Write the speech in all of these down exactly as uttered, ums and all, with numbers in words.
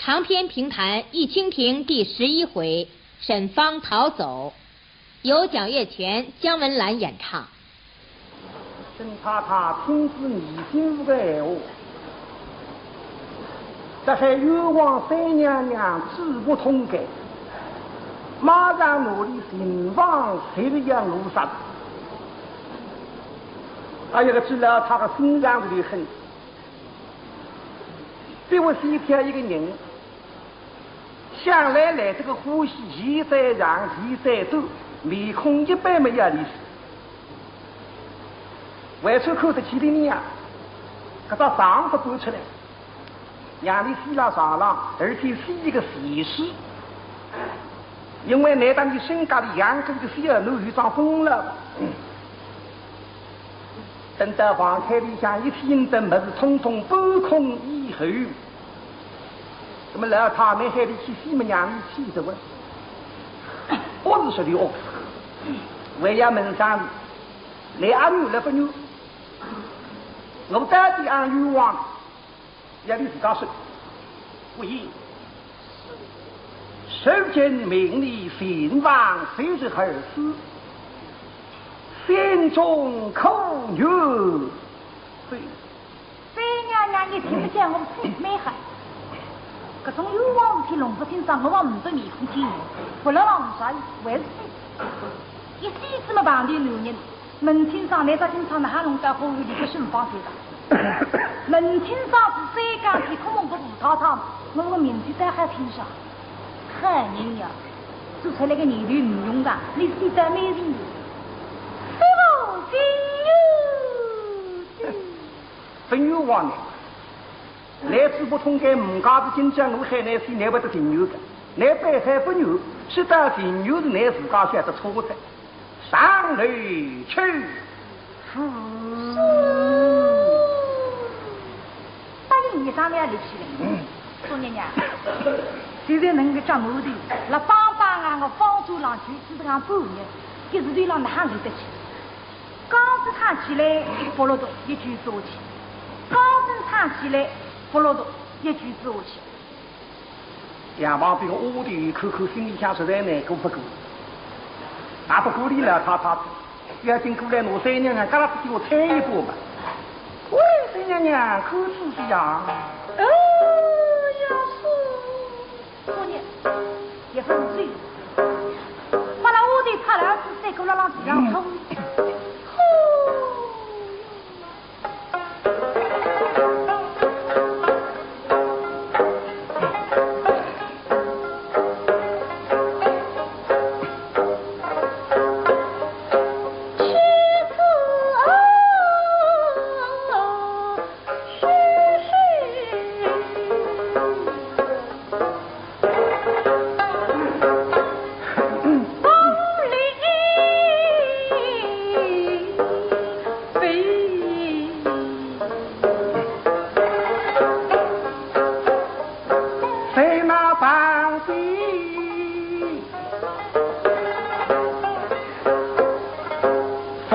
长篇评弹《忆清平》第十一回，沈芳逃走，由蒋月泉、姜文兰演唱。沈太太听仔倪新武个闲话，这还冤枉三娘娘嘴巴痛个，马上拿俚刑房十里洋路杀。哎呀，搿只老太个心肠里很。 这位是一条一个人，向来来这个欢喜，现在长，现在短，面孔一板么要里死。外头看得起的呢呀，搿只床勿搬出来，让俚死辣床浪，而且死一个前世。因为难得俚身家里养过一个小囡有桩功劳。 等到房间里向一切的物事统统搬空以后，那么老太蛮海里去西门娘里去的问，我是说的哦，我要问上你，你阿女来不女？我到底阿冤枉？ 要你自家说。不依。受尽命令前往，谁是儿子？心中可怨。对。三娘娘，你听得见我们听没害？搿种冤枉事体弄勿清爽，我望唔得面孔见人，勿来望唔啥，还是对。一死仔么旁边男人。 问清爽，难得今朝哪哈弄到花园里个沈芳身上？问清爽是三更天，可梦个吴太太，我个名字再喊清爽。好人呀，做出来个念头唔用个，你是在美人鱼。师傅，金鱼。勿冤枉呢。来仔勿通个，唔介意今朝我喊倷死，倷会得情愿个。倷本喊勿冤，说到情愿是倷自家晓得错哉。 上楼去。是。答应一声，倷立起来。嗯。姑娘呀，现在能够讲我的，辣帮帮啊，我帮助浪去，只是讲半日，一时头浪哪哈立得起？刚子唱起来，一个不落动，一句子下去；刚子唱起来，不落动，一句子下去。 杨宝兵个丫头看看心里向实在难过勿过，也勿过俚老太太，要紧过来拿三娘娘搿拉子给我搀一把嘛。喂，三娘娘，看仔细呀。哎呀，是。姑娘，也勿是醉，把那丫头拍了儿子，再过来让地上冲。嗯。吼！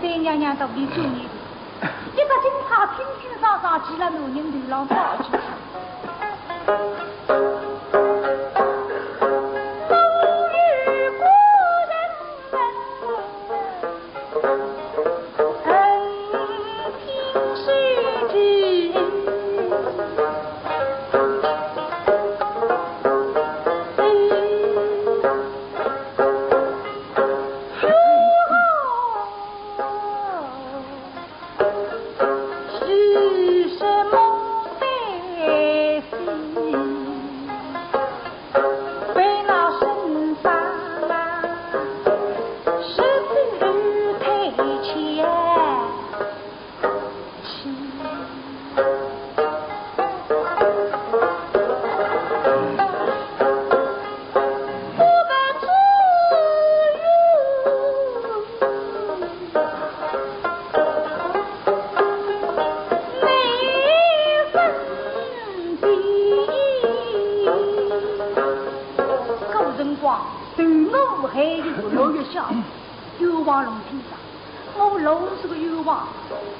三娘娘到底救你的，一个警察清清爽爽，寄了男人头浪跑出去。辰光，对我还有六月下，冤枉龙天上，我老实个冤枉，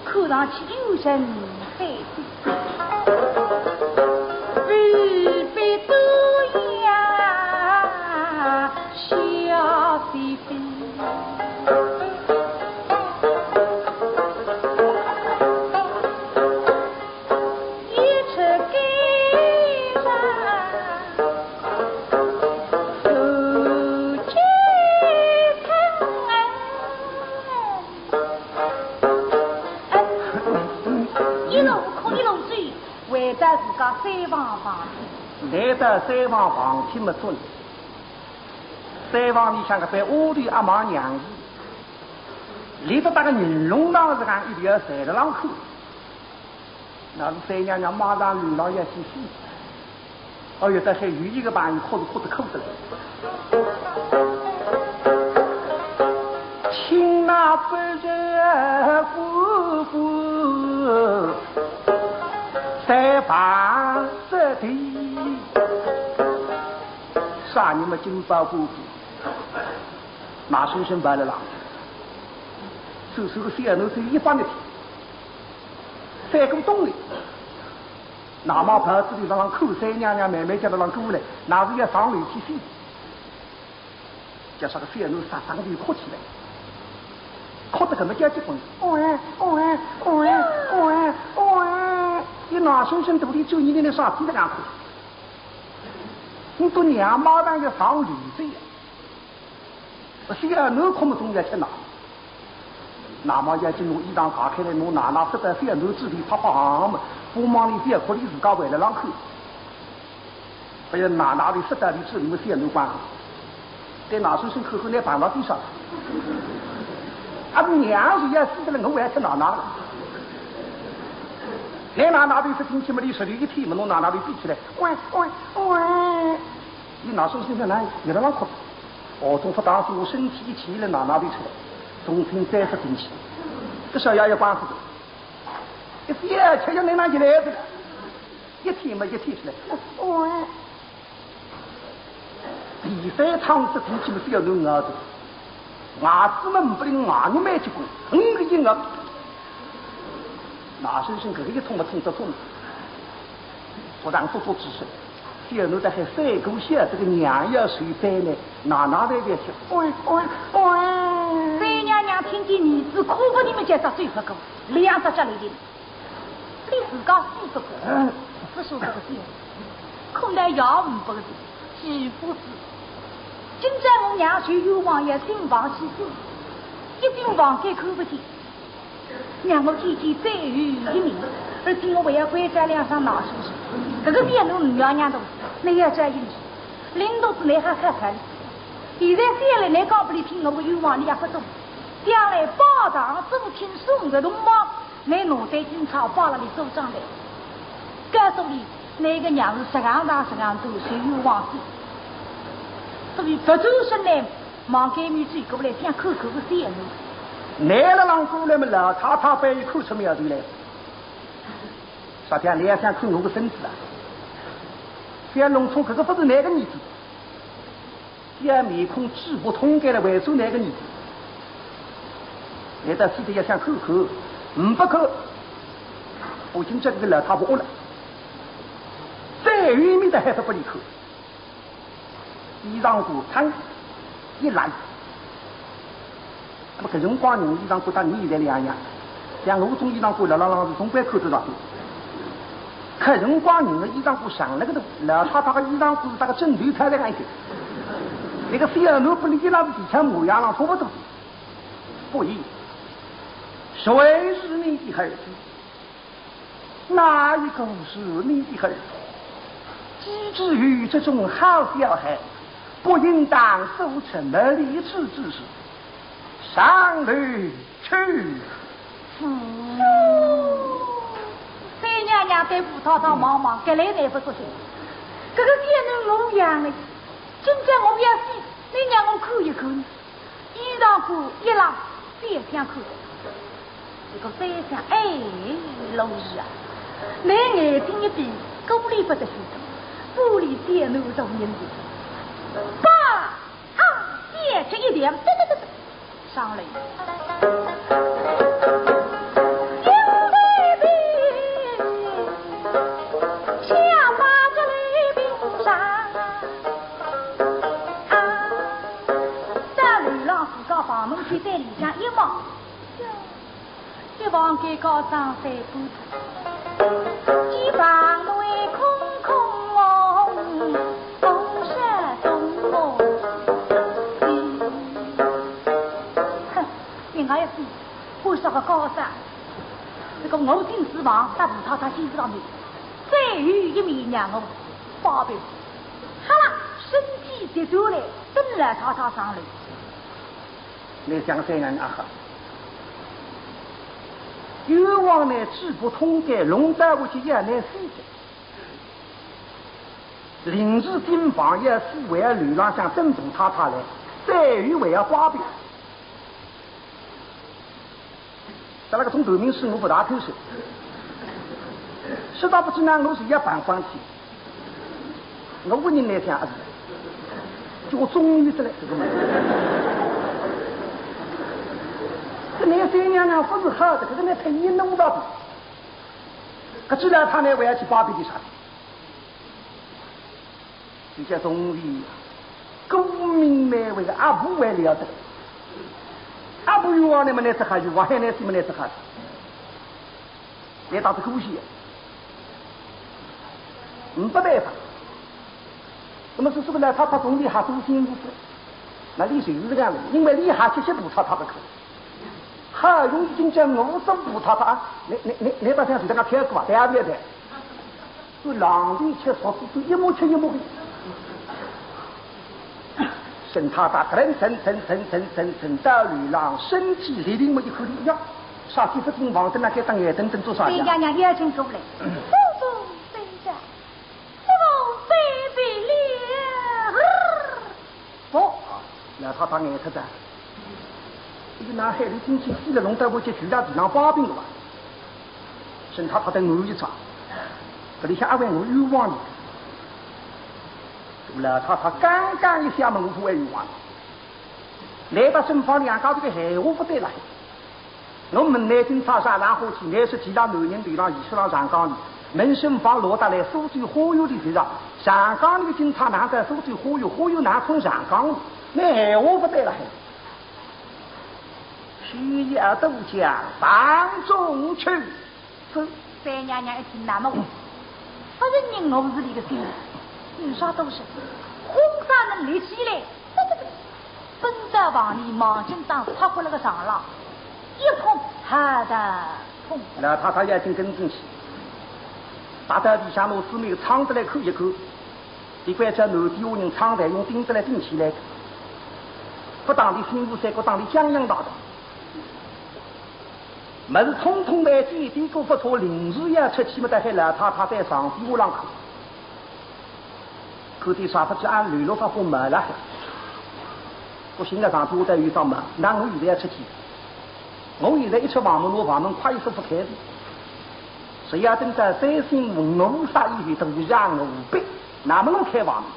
看上去有人在。是非多呀，下是非。一路哭一路走，回到自家三房房。来到三房房厅么，坐了。三房里向个班丫头阿妈娘子，立得搭个人龙堂子一样，一条站了浪哭。 那是三娘娘马上流浪要去死。哎哟，但是有一个朋友哭是哭得哭得来。请那不仁姑姑在旁边听。啥人么？金宝姑姑。那书生白了啦，就是个小奴才一般的天。 三个冬里，那么跑仔里上看三娘娘慢慢叫得浪过来，那是要上楼去死。叫啥个小奴杀伤力哭起来，哭得搿么叫结棍，哦哎，哦哎，哦哎，哦哎，哦哎，一那书生肚里就你那啥子的样子。你都娘马上要上楼去呀。 小奴哭么总要吃奶。那么要紧拿衣裳解开来，拿奶奶塞到小奴嘴里，啪啪喊么，不忙里覅哭哩，自家回来浪看。哎呀，奶奶的塞到里嘴里么，小奴光。对那书生看看，拿碰到地上。啊，娘是要死的了，我还吃奶奶了。拿奶奶的塞进去么，里手里一贴么，拿奶奶的闭起来，喂喂喂。 伊那书生在那，也在那哭。哦，从不当心，我身体一起来，奶奶的出来，从心再不进去。这小丫也管不得，一天吃药奶奶就来的了，一天嘛一天起来，哦，第三趟吃进去嘛，不要弄啊的。 牙齿嘛不灵，牙肉蛮结棍，嗯个硬啊。那书生搿个一痛嘛痛得痛，不然做做姿势。小奴才还三个月，这个娘要受灾难，奶奶在这吃，喂喂喂。三娘娘听见儿子哭个，你们家只嘴巴过，两只脚来的。 你自家死不过，不说这个事，空来也呒不个事，岂不是？今朝我娘受冤枉要新房去住，一进房间看不见，让我见见最后一面，而且我还要关照两声老叔叔。这个事侬勿要让动，侬要照应去，领导子侬好看看。现在小来侬讲不哩听我个冤枉，侬也不懂。将来拜堂做亲送个辰光， 拿奴才进朝摆了里做账的，告诉伊，那个娘是实梗大实梗大，受冤枉死。所以别转身来，望该面走过来，想看看个小奴。拿了浪过来么，老太太拨伊看出苗头来。啥体啊？你要想看我个孙子啊？想弄错，搿个不是那个儿子。 搿面孔嘴巴通开了，还是那个儿子。难道死得要想看看？嗯，不看。我已经这个老太婆了，再有面的还是不离开。衣裳裤穿一烂， 那么搿辰光人衣裳裤搭你现在两样，像我种衣裳裤辣辣浪是总归看得着的。搿辰光人的衣裳裤上了个头，老太太的衣裳裤是搭个枕头套在一起。那个小奴不理伊拉是底下模样浪差不多。不义，谁是你的儿子？ 哪一个是你的儿子？机智于这种好小孩，不应当做这么愚痴之事。上楼去死。三娘娘对武太太望望，搿来难不作兴。搿个小奴我养的，今朝我要死，你让我看一看。 衣裳裤一拉，覅想看。搿个三想，哎，老爷啊，侬眼睛一闭，过里勿得去，玻璃小奴大人的，八这一点，嘚嘚嘚嘚，上来。到楼浪自家房门口对里向一望，哟，这房间高张三半脱，这房门空空哦，空山洞哦。哼，另外一句，为啥个高张？这个我进书房，搭吴太太见不到面，最后一面让我发表。好了，身体直转来，等老太太上来。 倷想想啊哈，冤枉呢，嘴不通的，弄得我去要倷死的。临时进房也是为了楼浪向等大太太来，再有为要发表。 搿个种头名书我勿大看书，实在勿知呢，我是要办官去。我问人来讲啊，叫我中意得来这个嘛。搿倷三娘娘勿是好的，搿个倷忒弄到的。搿既然他呢，我要去发表的啥？ 人家从前功名难为个阿婆还了得，阿婆冤枉倷么倷只好冤枉，喊倷死么倷只好死，倷当是可惜啊，没办法。那么是这个呢，他他从前还做心事，那倷就是这样的，因为倷还去吃大太太个苦。 好容易今朝我做大太太啊，倷倷倷倷把想是这个骗过啊，对啊对啊对啊。就冷里吃熟，就一摸吃一摸的。沈太太可能沉沉沉沉沉沉到楼浪，身体立定么一看，呀，啥体勿进房，在那该当眼瞪瞪做啥呀？对呀呀，眼睛过来，不不，等着，这个卑鄙了。 不，老太太眼特大，一个男孩子进去死了，弄到屋里去，就在地上发病了吧？沈太太在我一场，搿里向阿会我冤枉呢。老太太刚刚一下门，我勿会冤枉。来到沈房两家头个闲话勿对了。 我问倷今朝啥场化去，倷说其他男人头浪衣裳上讲呢，问沈房落得来苏州花园里头上，上讲倷个今朝哪在苏州花园，花园哪空上讲呢？倷闲话勿对了嘿。须臾多讲，堂中去。 三娘娘一听，那么我，勿承认我是倷个心，有啥多说，轰啥能立起来，奔到房里，望紧当趴过了个床浪，一碰，哈的碰。老太太眼睛跟进去，踏到地上，拿仔面撑得来看一看，一块叫南底下人撑台用钉子来钉起来个，勿当的新妇三个当的江洋大道。 物事统统来见，第一个勿错，临时要出去么，得喊老太太在床底下浪看。看点啥勿知，俺流落发火没了。不行啊，床底下再有一张门，那我现在要出去。我现在一出房门，我房门快速不开的。谁要等到三星五杀以后，等于让我逼，那么我开房门。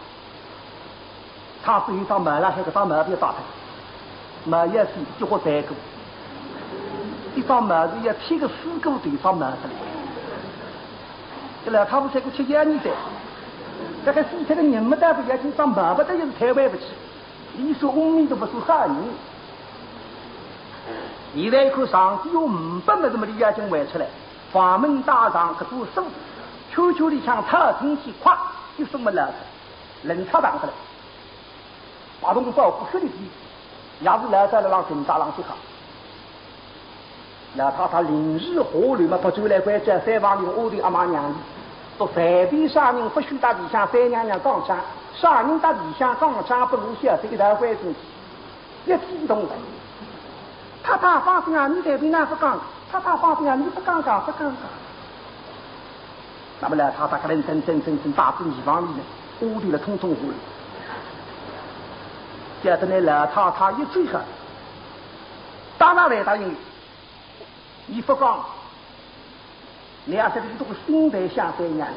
他是一张毛了，还搿张毛皮打脱，毛也是几化三个，一张毛是要剃个四个头一张毛出来。搿老太婆才过七十二岁，搿个死脱个人没得不要紧，张毛不得也是太坏不起，你说阿弥陀佛是啥人？现在一看上帝有五百么子么里要紧回出来，房门打上搿座锁，圈圈里向套进去，咵一锁么了。 冷插堂出来，把东西包裹起来，也是老早了让警察浪去看。老太太临时下楼嘛，跑出来关照三房里个丫头阿妈娘姨，说随便啥人不许到里向三娘娘讲讲，啥人到里向讲讲，不如晓得一道关进去。 一激动了。太太放心啊，你随便哪勿讲，太太放心啊，你勿讲讲，勿讲讲。那么呢，太太搿能真真真真打进厨房里呢，屋里了通通火了。叫得呢，老太太一嘴上，当然来答应。 你勿讲，你也是个心在想三娘了。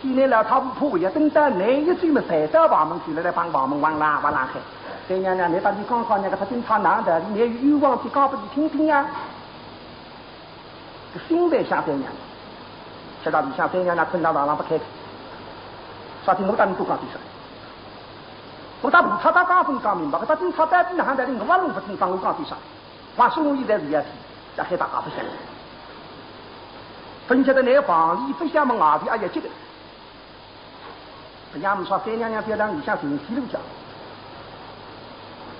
今天老太婆婆也等到你一走么，才到房门口来，来帮房门哇啦哇啦喊。三娘娘，倷搭俚讲讲，倷搿只金钗哪亨，倷有冤枉，倷讲拨俚听听呀。搿心里想三娘娘，吃到里向三娘娘困到床浪勿开口，啥体我搭倷多讲点啥？我搭婆太太讲勿讲明白，搿只金钗到底哪亨来，我也弄勿清爽，我讲点啥？话说我现在是要死，要害大家勿相信。勿晓得倷房里勿响么，外头也要急个。 勿像我说三娘娘覅当里向寻死路叫。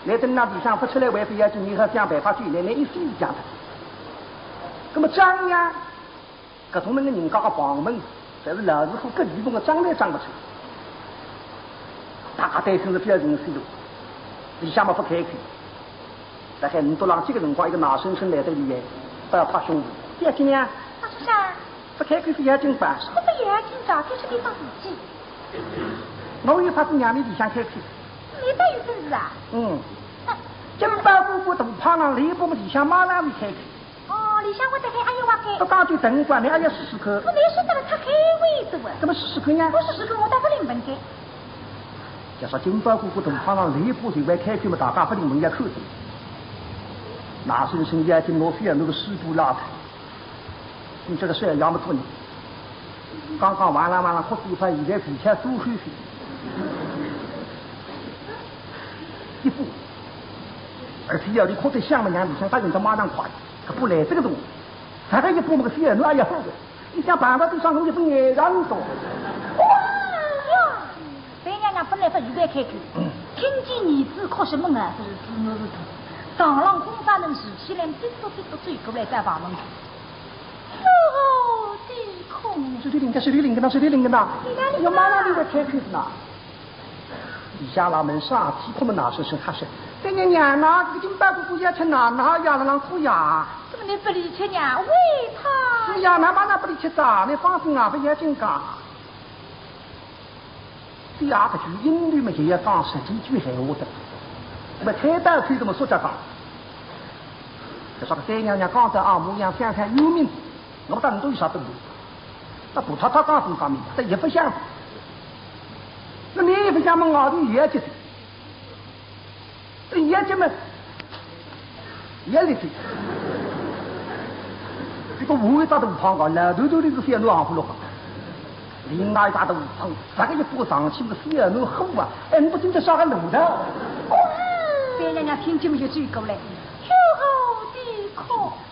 倷等倷里向勿出来，还勿要紧，倷好想办法救倷，倷一死是僵脱。那么张呀，搿种人个人家个房门，侪是老实货，搿里门个张侪张勿出。大家担心是覅寻死路，里向么勿开口。 辣海五斗浪几个辰光，一个老僧僧来得厉害，倒拍胸脯，覅紧呀。大和尚，勿开口是要紧吧？我勿要紧的，这是地方事体。我有法子让倷里向开口。倷倒有本事啊？嗯。金宝姑姑大胖浪来，拨我里向马上就开口。哦，里向我再喊阿姨话开。勿讲就等于讲，倷阿姨试试看。我倷说得了，太开胃的哇。那么试试看呀？我试试看，我倒勿灵门的。 要说金宝姑姑大胖浪来，拨就会开口么，大家勿灵门也看见。老僧僧要紧拿小囡个书包拉脱，倷这个小爷么做人，刚刚哇啦哇啦哭嘴巴，现在脾气都好些。一把，而且要俚哭得响么，让俚想答应得马上快，可勿来这个动作，啥个一把么个小囡也要好个。 倷想办法，地上弄一份眼上多。哇哟！三娘娘本来勿应该开口，听见儿子哭声么，是自然是大，床浪功夫能竖起来，滴嘟滴嘟走过来到房门口。哟，弟空。手里灵个，手里灵个呢，手里灵个呢。你看，你看。要马上就会开口是呢。 里向拉门上去，可么老僧僧哈说：“三娘娘呐，搿个金宝姑姑要吃奶奶呀，辣浪哭呀。”怎么倷勿理睬呢？喂她。是呀，哪能勿理睬哉？倷放心啊，勿要紧个。搿阿搿句音头么，就要讲十几句闲话的。那么推到推怎么说着讲？搿说个三娘娘讲着啊，模样想想有名，我当然有啥道理。 那不，他，他告诉方面，他也不想。那你也不想嘛，外头也去，也去嘛，也里去。这个五位大头胖啊，老头头的是小奴行不落啊。另外一大头胖，这个一步上去，那个小奴虎啊，哎，你不听这啥个路的？三娘娘听见么就追过来，哟吼，你看。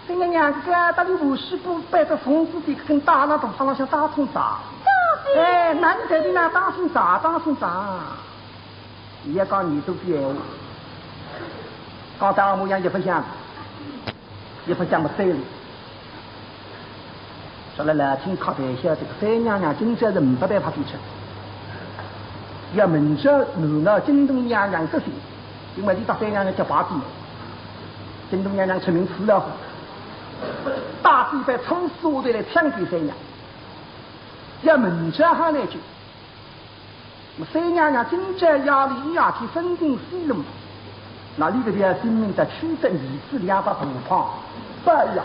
三娘娘，搿个搭俚五十步背着虫子的，跟大浪大浪向打冲打。打冲？哎，那你在这那当心打，当心打。伊也讲你都是闲话，讲大模样也不像，也不像个嘴里。说了来听客台下这个三娘娘今朝是没办法做出，要明朝囡儿京东娘娘个事，因为你搭三娘娘结拜子嘛。 京东娘娘出名吃老虎，带仔一班粗手下头来抢救三娘。要明朝好来救，那么三娘娘今朝夜里一夜天分清死了嘛，那俚搿条性命得取得儿子两百大胖，不要。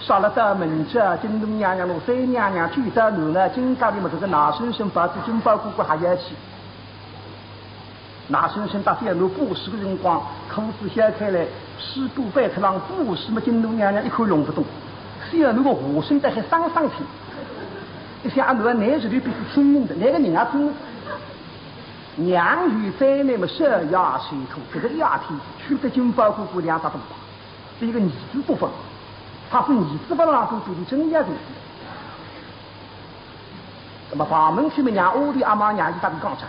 杀了到明朝，京东娘娘拿三娘娘救到囡儿京家里嘛，搿个老僧僧抱仔金宝姑姑还要去。 老僧僧搭小奴布施个辰光，裤子掀开来，书包翻出浪布施么，京东娘娘一看弄不懂，小奴个下身搭海生生听。一想啊，侬拿实头比是亲人的，拿个人也亲人。娘有灾难么，小爷受苦，搿个夜天，取得金宝姑姑两只大胖，是一个儿子不分，他是儿子不让做，比你真要人。 那么房门前面，娘屋里阿妈娘伊搭俚讲着，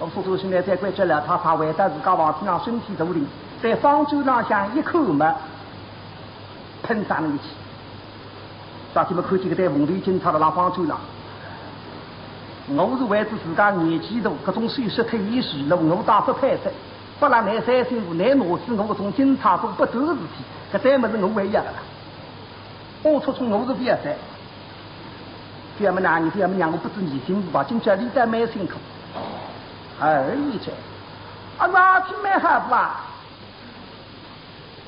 我说做现在再关照了，他他回到自家房间上身体坐定，在方桌浪向一看嘛，喷上了一气。啥体么看见个对红头巾插了辣方桌浪。我是为仔自家年纪大，搿种手势忒严实了，我打勿配噻。勿然拿三辛苦，拿拿死我搿种金钗做勿得个事体，搿点么是我为要个了。 我戳戳我是覅哉。覅么哪能，覅么让我不知你辛苦吧，今朝俚倒蛮辛苦。而已哉。啊，那挺蛮好吧？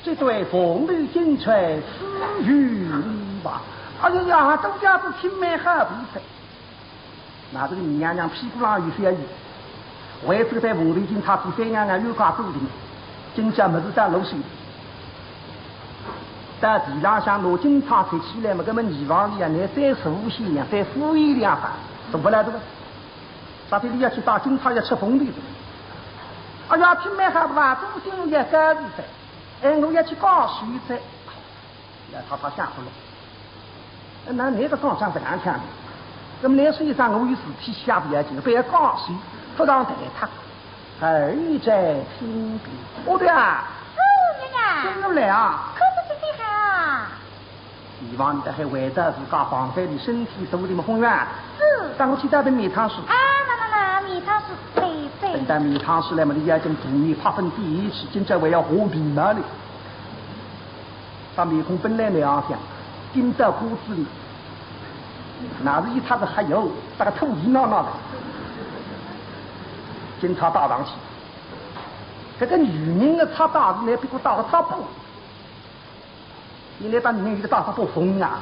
这对凤头金钗赐与你吧。哎呀呀，都叫是挺蛮好的噻。那这个娘娘屁股浪有些雨，为仔搭凤头金钗比三娘娘冤家做定，今朝么事当落手。到地浪向拿金钗拾起来么，搿么二房里啊，拿再数些呀，再敷衍两番，做勿来搿个。啥体俚要去打金钗要吃凤头个？哎呀，听蛮好个伐？做生意要高兴噻。哎，我要去讲水噻。 老太太想勿落。那那个讲讲勿难听的，那么来说一声我有事体下不要紧，不要讲水，不让带他。二者听的。哦，对啊，嗯，娘娘，怎么来啊？可是今天啊。二房里还回到自家房间里，身体坐的么红圆。是。当我去带杯米汤水。啊，那那那，米汤水，对对。等到米汤水来么，你要紧肚皮发粉第一去，今朝还要和皮毛哩。 搿面孔本来蛮好相，今朝骨子里，那是一塌子黑油，搿个吐气闹闹的。金钗戴上去，搿个女人的钗戴是拿别个戴个搭布，现在当女人有个戴搭布红啊，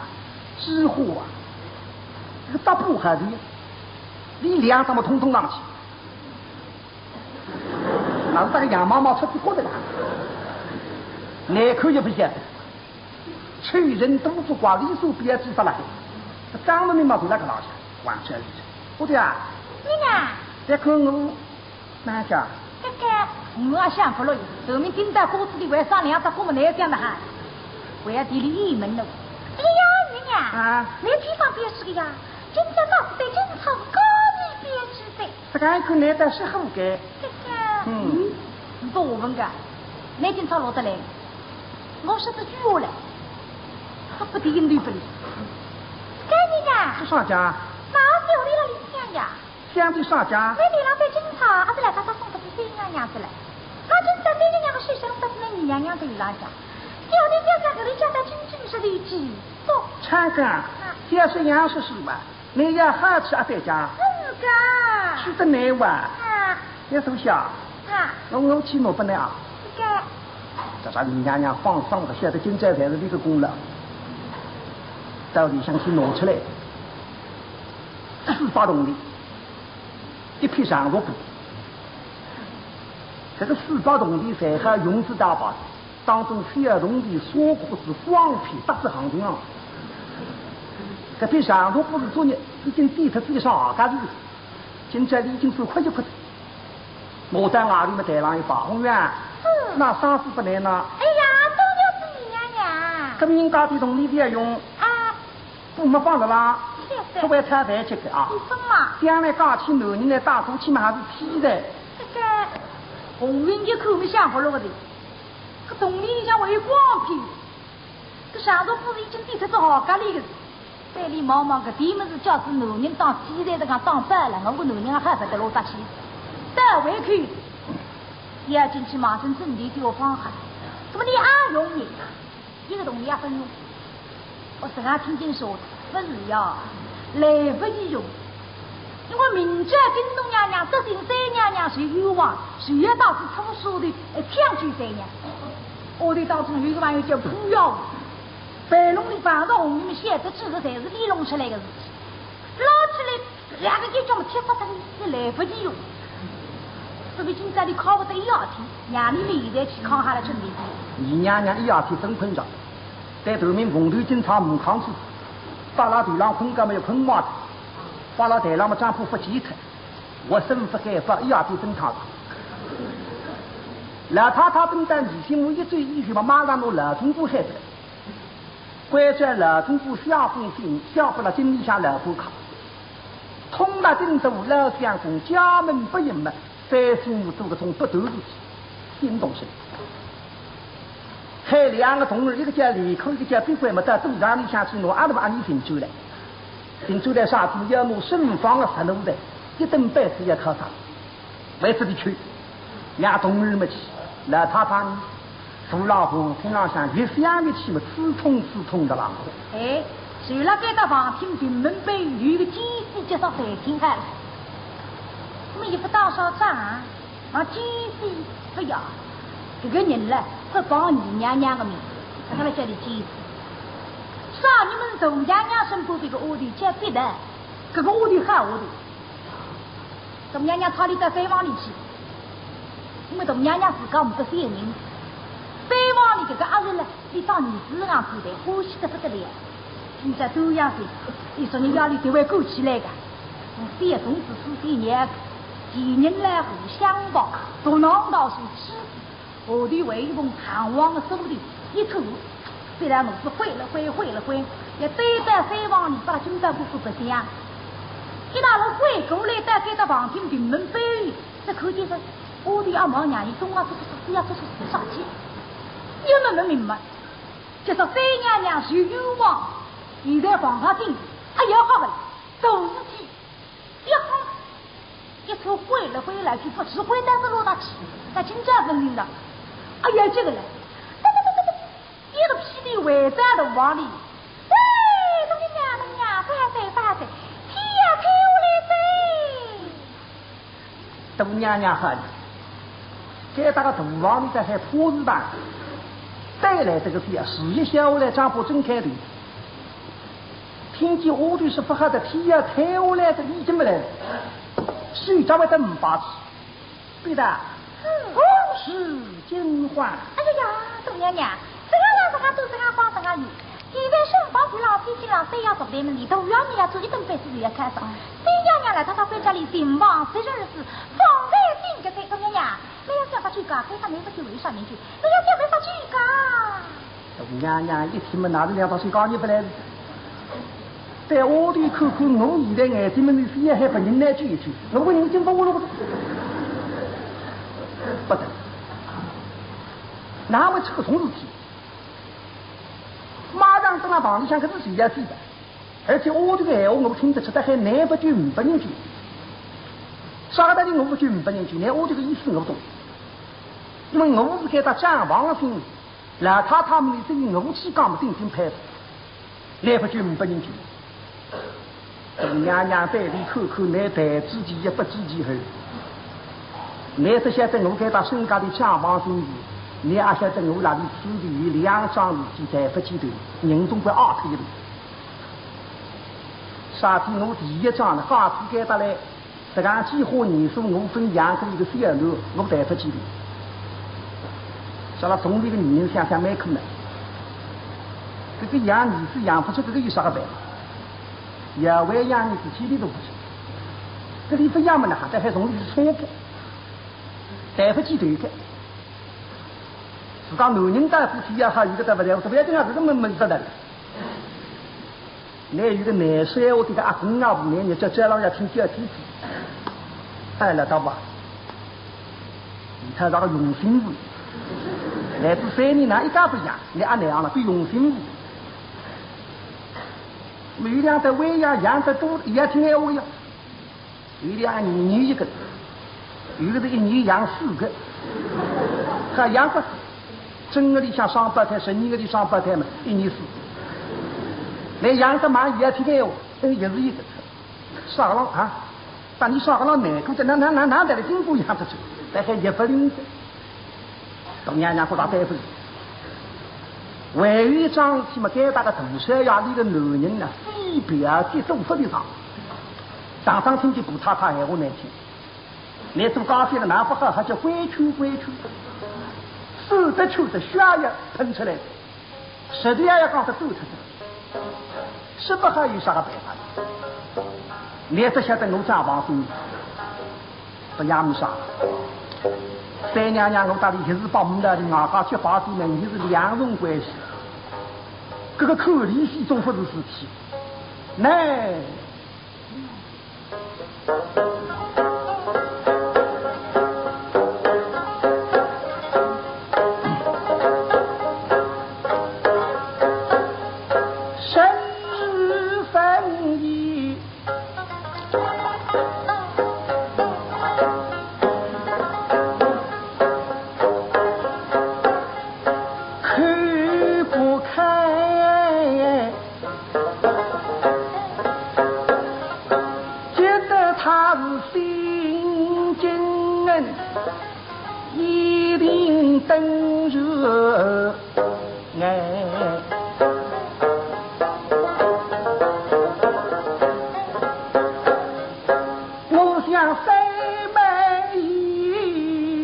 几化啊，搿个搭布还是，你两只么统统上去。 那是搿个羊毛毛出自骨头啦。难看也勿晓得，丑人多作怪，理所当然啥啦。张文明嘛坐辣搿浪向，望仔里去。我讲啊，你呢？再看我，哪讲？这个，我也想勿落，后面顶到骨子里为啥两只骨么难讲的哈？为要地里一门了。哎呀，你呢？啊？你地方别是个呀，人家告诉对警察告你别去的。 这个可能得是后改。这个，嗯，你不问个，那警察落得来，我说这句话了，他不得应对不了。该你呀，是啥家？那小的了，你想呀，想的啥家？那地浪对警察，还是来他他送的是新娘娘子了。那警察对你娘个手上，不是那女娘娘的有哪家？小的想想，搿里叫他真正是的几多。唱歌啊，小是杨叔叔吧？ 你要好去阿对家？是个。去得难哇。啊。要多少？啊。我我去拿拨你啊。这个。这啥？你娘娘放心个，晓得今朝侪是你个功劳。到里向去拿出来，四百铜钿，一匹长罗布。这个四百铜钿才好用仔大把。 当中小铜钿、砂壳子、光片，搭仔行情啊。搿批长途不是作孽，已经抵脱自己上下家去了。今朝已经是亏一亏的。我在外头么台浪一把，红元，是。那啥事不来呢？哎呀，都要是你娘娘。搿么人家的铜钿不要用。啊。 我没放着啦，谢谢。不会太太这个啊。你说嘛。将来嫁起男人来，大头起码还是妻的。这个，红云一口没想好了的，搿铜钿里向还有光片，搿上头不是已经抵脱仔好家里个，嘴里毛毛个，搿点么是叫是男人当妻的，这个当白了，我个男人还害怕得落大气，带回去，要进去马上整理掉放下，怎么你阿用呢？ 一个铜钿也不用。我自家听见说，不是呀，来不及用。因为明朝京东娘娘、德清三娘娘受冤枉，受冤到是出手的，呃，抢救三娘。我的当中有一个朋友叫蒲耀武，白龙里碰到红云们写的字，侪是你弄出来的事情。捞起来 两个就这么贴着他，你来不及用。这个今朝你靠不得一夜天，让你们现在去扛下来准备。你娘娘一夜天真困着，在头面红头金钗门框子，发牢头浪困觉没有困坏的，发牢台浪么账簿不记脱，我身不该发一夜天真躺着。老太太等到二进门一走以后嘛，马上拿老总管喊出来。 关照老总管写封信，写拨了京里向老官家，通达京都老相公家门不幸么，三省五省搿种不头事体，新东西。喊两个童儿，一个叫李克，一个叫毕贵么，到赌场里向去拿阿拉伯阿姨寻出来。寻出来啥事？要拿沈芳个侄奴的，一顿板子要敲打。 为仔俚去，伢童儿么去，老太太呢，坐辣河厅浪向越想越气么，刺痛刺痛的啦。哎，就辣该搭旁听屏门背后有一个奸细叫啥才听开了。那么也不打啥仗啊，那奸细不要，这个人了，不帮你娘娘的面，这个了叫你奸细。啥你们大娘娘身边这个丫头叫别的，这个丫头好丫头。大娘娘差伊到三房里去，因为大娘娘自家没得小人，三房里搿个阿侄呢，伊当儿子一样看待，欢喜得不得了。现在端阳县，伊说人家里就会管起来个，从小种子四十年，前人来互相帮，大囊道是妻子， 下头还有一捧堂皇的手里一托，虽然我是挥了挥，挥了挥，也对到三房里，把金丹姑姑不响。一拿了回过来，到该搭房间屏门背后，只看见是下头阿毛娘伊东啊，这这这呀，这这啥去？也没没明白。就说三娘娘是冤枉，现在放她进去，哎呀，好了，大事体。 一晃，一出灰来灰来去，不是灰到这落大去，在今朝分明的。哎呀，这个嘞，哒哒哒哒哒，一个屁股回到大房里。喂，大娘娘，大娘，快点，快点，天要塌下来哉！大娘娘喊，该搭个大房里在还拖着吧？带来这个事啊，事一消下来，张婆正开头。 听见下头是不好的，天要塌下来的，已经没来了。手抓会得没把子，对的，嗯。公事惊慌。哎呀呀，大娘娘，这个人这个都这个慌这个你，现在身旁不让天气上，非要昨天么，你都要你要做一顿饭是要开始。三娘娘来，她到关家里寻房，谁认识？方才进个菜，大娘娘，没有想法去搞，非常没法去为啥名去，没有想法去搞。 大娘娘一听嘛，拿着两把手讲你不来。对下头看看，我现在眼睛门里是也还不人来救一救，我个人已经不活了，不得。哪会出个种事体？马上蹲辣房里向，搿是谁要死的？而且下头个闲话我听得出，他还难不救，五百人救。啥个道理我不救五百人救？那下头个意思我不懂。因为我是给他账房的心， 老太太们，你这个我去讲么顶顶配合，来不及，五百人去。大娘娘对伊看看，你白知其一不知其二。你只晓得我给他身家里抢房子，你也晓得我那里此地有两桩事体抬不起头，人总归二脱一头。啥体我第一桩呢，好子给他来 实梗几化年数，我分养个一个小囡，我带勿起的。说了总理个女人想想蛮困难，这个养儿子养不出，这个有啥个办法？要为养儿子，天天都不去。这里不养么呢，还得还容易是冲个，带勿起头个。自家男人带夫妻也好，一个带勿了，这不要紧啊，这个没没得的。 那有个难说，我这个阿公阿婆，那日脚早浪要听叫天子，哎，老大伯，你看那个用心子，来自三年呢，一家不一样，你阿娘了，比用心子。没有两代喂养，养得多，也听闲话呀。 有两个女儿一个，有的是一年养四个，还养不死。正月里向双胞胎，十二月里双胞胎嘛，一年四个。那养得慢也挺好，等于也是一个。啥个了啊？当你啥个了难过的，那那那那得了经过养得出，但还也不灵的。 大娘娘觉着对勿住。还有一桩事体嘛，该搭个大少爷伊个男人呢，非表姐做勿得上。常常听见姑太太闲话难听，拿做家事了哪不好，还叫规矩规矩，手得抽得血也喷出来，实在也讲得走出去。 是不还有啥个办法？你也不晓得我账房子，不要么啥。三娘娘我搭伊一时帮唔到的，外加结拜之呢，伊是两重关系，这个看利息总不是事体。那 生日分也，开不开？ 觉得他是心惊人，一定等于爱。我想三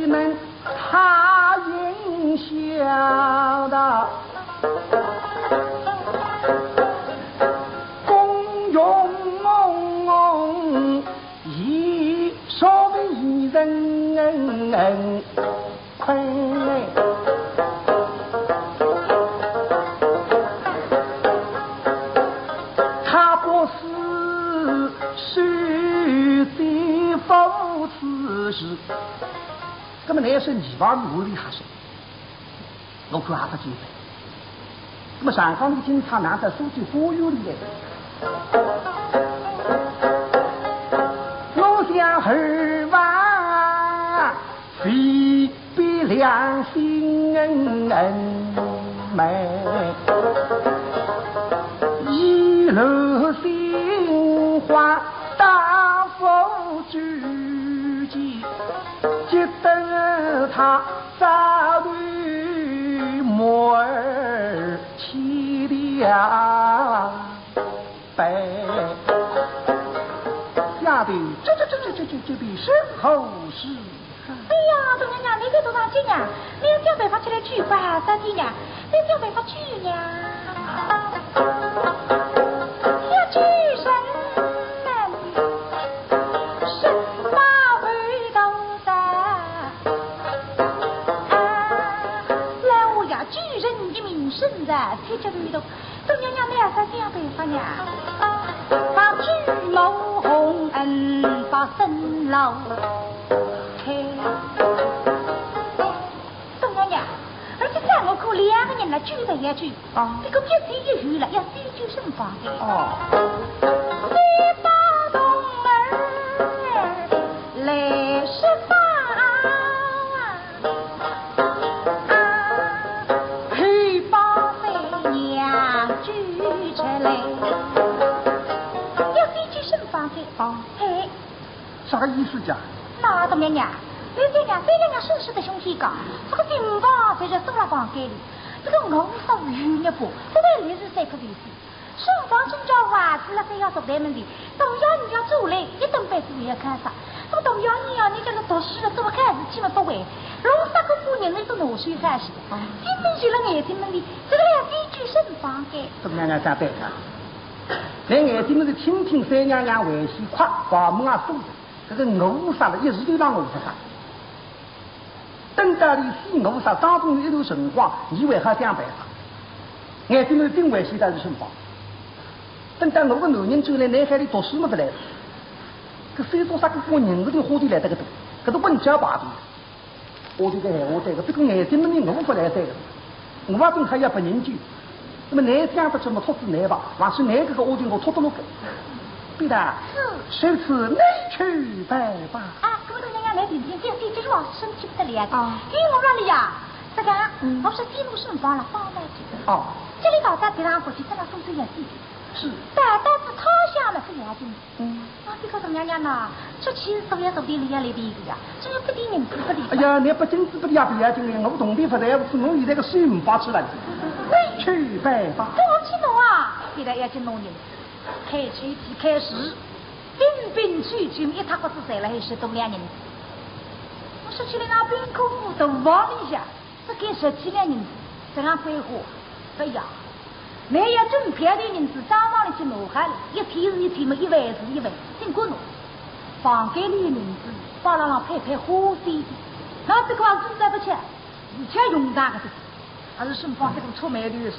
们他应晓得，功用以说明人亏。他不是是非不此事。 那么乃是二房里屋里还是？我看还不见得。那么上房的警察拿到书记花园里来，我想二房非比良心美，一路心花大富之际。 只等他早对母儿起的呀，拜。丫头，这这这这这这这这是何事？哎呀，大娘娘，你别多伤心呀，你要想办法起来救吧，三姐呀，你想办法救呀。要救人呢。 十八回头山。啊，老爷救人一命胜造七级浮屠，大娘娘，你要想办法呀。把朱某洪恩把生老开。大娘娘，而且三个苦两个人来救的也救。 啊。这个别的也有了，要先救沈芳的。哦。先把童儿来说吧。啊，后把三娘救出来。要先救沈芳的。啊。嘿。 啥个意思讲？那大娘娘，你这样对人家沈氏的兄弟讲，这个沈芳在这锁了房间里，这个我是有日不，不会来是三个意思。沈芳今朝还是了三要坐台门里，大爷你要出来，一顿饭是也看啥。这个大爷你要你这个读书了，做了干事情了不会，弄啥个不人你都拿去干事。哦。今天去了眼睛门里，这个两句沈芳的。大娘娘讲对了，在眼睛门里听听三娘娘回去，快把门啊锁着。 搿个我杀了，一时头浪我杀。等到伊死我杀，当中有一段辰光，伊为啥想办法？眼睛头顶危险，但是沈芳。等到我个男人转来，南海里读书么得来了。搿手中啥个把银子的花钿来得个多，搿都不能叫白的。 我这个闲话对个，不过眼睛门里我不来对个，我也总还要不人救。那么难想得这么托子难吧，还是难搿个屋里我托得落个。对的，是。如此你去办吧。啊，搿么大娘娘来听听，这这这话生气不得了。啊。因为我让你呀，这个，嗯。我是记录沈芳了，放在这个。哦。这里搞到别人回去，这个风水也是。是。但但是他想的是眼睛。 嗯。啊，这个大娘娘呐，出去是要到底里要来的一个呀，这个不点银子不理。哎呀，你不金子不理也不要紧的，我铜钿不在乎，我现在个手没法出来。你去办吧。跟我去弄啊，现在要去弄人，开车去开市，兵兵去去一塌刮子赚了还是多两银子。我说起来那兵可不都忘了一下。 这个十几两银子，这样挥霍，不要。那要真漂亮银子，账房里去拿下来，一天是一天嘛，一万是一万，尽管拿。房间里的银子，摆辣浪拍拍花心的，那这个房子赚不起，而且用场个的，还是沈芳这种臭美女的。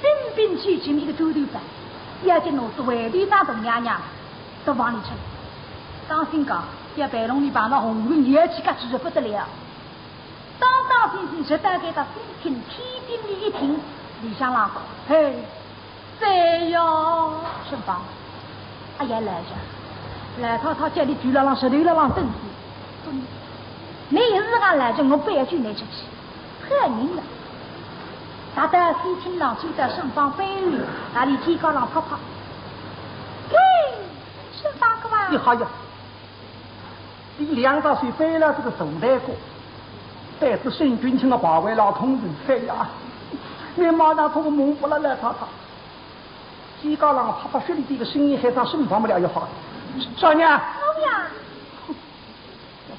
兵兵去去一个猪头子，要紧拿是回头当大娘娘，都往里吃。当心讲，要被弄里碰到红云，也去个值不得了。 当当心心，直到该搭新厅天顶里一听，里向浪讲，嘿，谁呀？沈芳。哎呀，来着，来太太叫你住辣浪，实头辣浪等死。你是俺来着，我不要救你出去，骗人的。大到新厅浪，就在沈芳背后，那里肩胛浪拍拍。嘿，沈芳哥啊。你好呀。 伊两只手背了这个手台骨，带仔沈君清的跑回来，痛人，哎呀，你马上托个蒙不了来他他。肩胛浪啪啪血淋淋的声音，还上沈芳么了一好。少爷，老爷。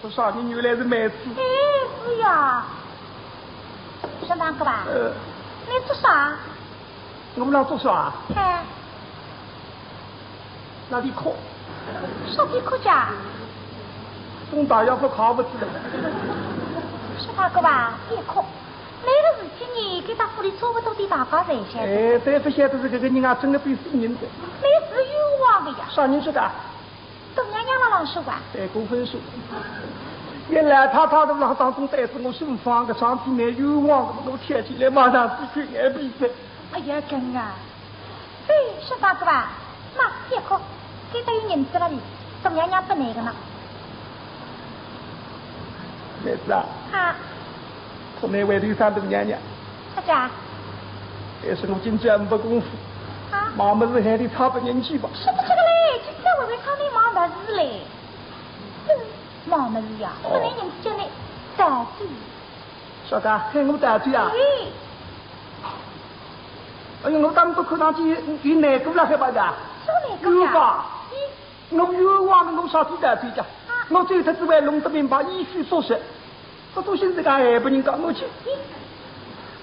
啥人原来是妹子？哎，是呀。沈堂哥吧？呃。你做啥？我辣做啥？哎。那里哭。啥地哭家？东大要不哭不起来。沈堂哥吧，别哭。那个事体呢，跟大府里差不多的大家侪晓得。哎，侪勿晓得是搿个人啊，真个变死人的。你是冤枉的呀。啥人说的？ 大娘娘辣浪说话。对，过分说。原来太太都辣当中对着我说话，搿桩事体蛮冤枉的，我跳起来马上去看眼病的。哎呀，哥啊，哎，沈大哥啊，那别哭，搿搭有银子了哩，大娘娘拨你的呢。妹子啊，啊。 托你回头向大娘娘。啥家？还是我今朝没功夫，啊？买物事喊你差拨人去吧。是不是个嘞？今朝微微差你买物事嘞。嗯，买物事呀，哦。本来人家呢，带走。啥个？喊我带走啊？哎。哎呦，我当初看上去有难过了，还把的。啥难过呀？有吧？咦？ 我冤枉的，我啥事体带走家？啊。我走脱之后弄得明白，一虚所实。搿种心思讲还拨人家我去。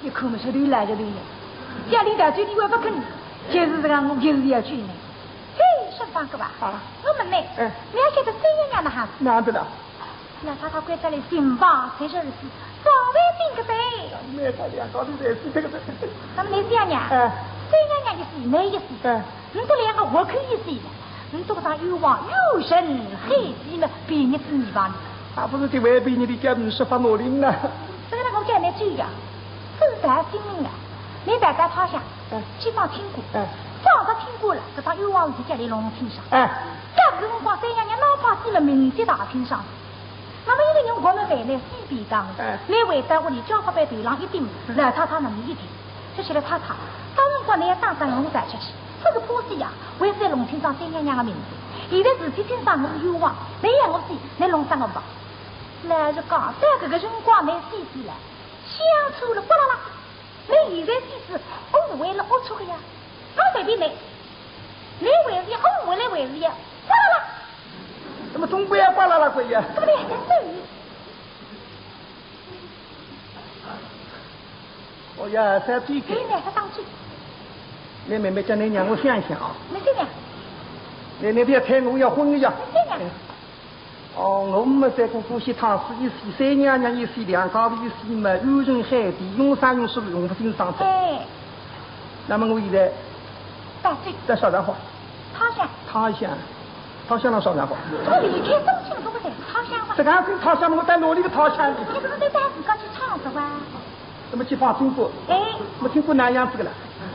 你看么，说头来个头呢，叫你带走你还不肯，就是这个我就是要救你。嘿，沈大哥啊，啊。我问你，哎。你还晓得三娘娘哪哈？哪样子的？那她她关照来刑房才是死，早晚定个罪。那他两家头侪是这个罪。那么你想想，哎。三娘娘一死，你一死，哎。 你这两个活口一死了，你这个当冤枉，冤沉海底嘛，便宜是你吧？啊，不是这外边你的家人是发毛病呢。这个呢，我讲你这样，这是啥心命啊？你白白趴下，嗯。去放清官，嗯。放到清官了，这当冤枉事体叫你弄清爽。哎。搿个辰光，三娘娘哪怕死了，明天大清爽。 那么一个人活了回来，死便当，哎。你回到屋里，叫好杯头浪一顶，老太太那么一顶，说起来太太，当辰光你要打算弄带出去，这个破死呀，为啥弄清爽三娘娘的名字？现在事体清爽，我是冤枉，你要我死，你弄啥我吧？老实讲，在这个辰光你死死了，想错了，哗啦啦，你现在死死，我误会了，我错个呀，我随便你，你为是要，我误会了为是要，哗啦啦。 那么总归要哗啦啦滚呀。对不对？对。哦呀，小姐姐。哎，来，他上去。你妹妹叫你让我想一想啊。没事的。你，你别催我要昏一下。没事的。哦，我们在姑姑去趟是一死，三娘娘一死，两家头一死嘛，冤沉海底，用啥用说用不清爽的。哎。那么我现在带走。在啥场化？ 他乡。他乡，他乡那啥场化？我离开东京，我不在他乡吧？这个是他乡，我在哪里个他乡呢？你不是在自家去唱的哇？那么去放清官，哎。那么清官哪样子的了？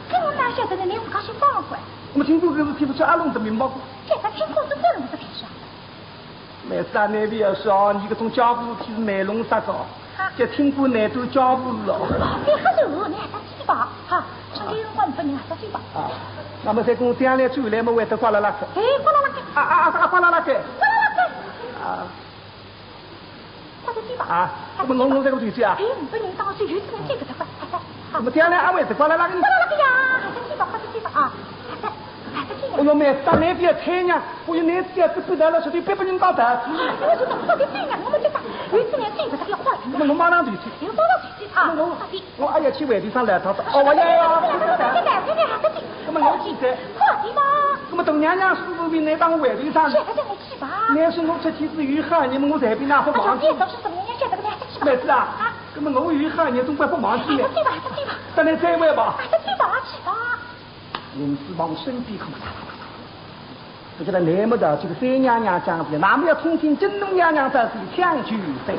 这我哪晓得呢？你自家去放过。那么清官可是听不出阿龙的名目。这个清官是真的是挺像的。 妹子啊，你不要说，你这种家务事体是蛮弄啥个，啊。叫清官难断家务事哦。你还是我，你还是去吧，哈，趁这辰光不能还是去吧。啊，那么再跟我讲来，出来么会得呱啦啦个。哎，呱啦啦个。啊，啊，啊，呱啦啦个。呱啦啦个。啊。快点去吧。啊，那么我，我这个出去啊。哎，你不能当时有这个这个的，快，快，快。那么讲来，阿会得呱啦啦个呢？呱啦啦个呀，还是去吧，快点去吧，啊，还是，还是去呀。哎呦，妹子啊，你不要催呀，我有你这样子不得了，说的别不能搞的。啊，我知道，快点去呀，我们去吧。有这样这个，这个话题。那么我马上就去。你马上就去啊，那我，快点。我哎呀，去外地上来，他说，哦，我呀呀，快点，快点，快点，快点。那么我去的。快点嘛。那么董娘娘是不是你当我外地上？是，还是你去吧。你说我出去是有好，你们我随便拿不忙。哎呀，你倒是董娘娘晓得个，你还是去吧。妹子啊，啊。那么我有好，你总归不忙去的。哎，快点吧，快点吧。等你再会吧。哎，快点吧，去吧。林子望身边看看，不晓得那么的，这个三娘娘讲的，那么要通听京东娘娘在这里抢救谁？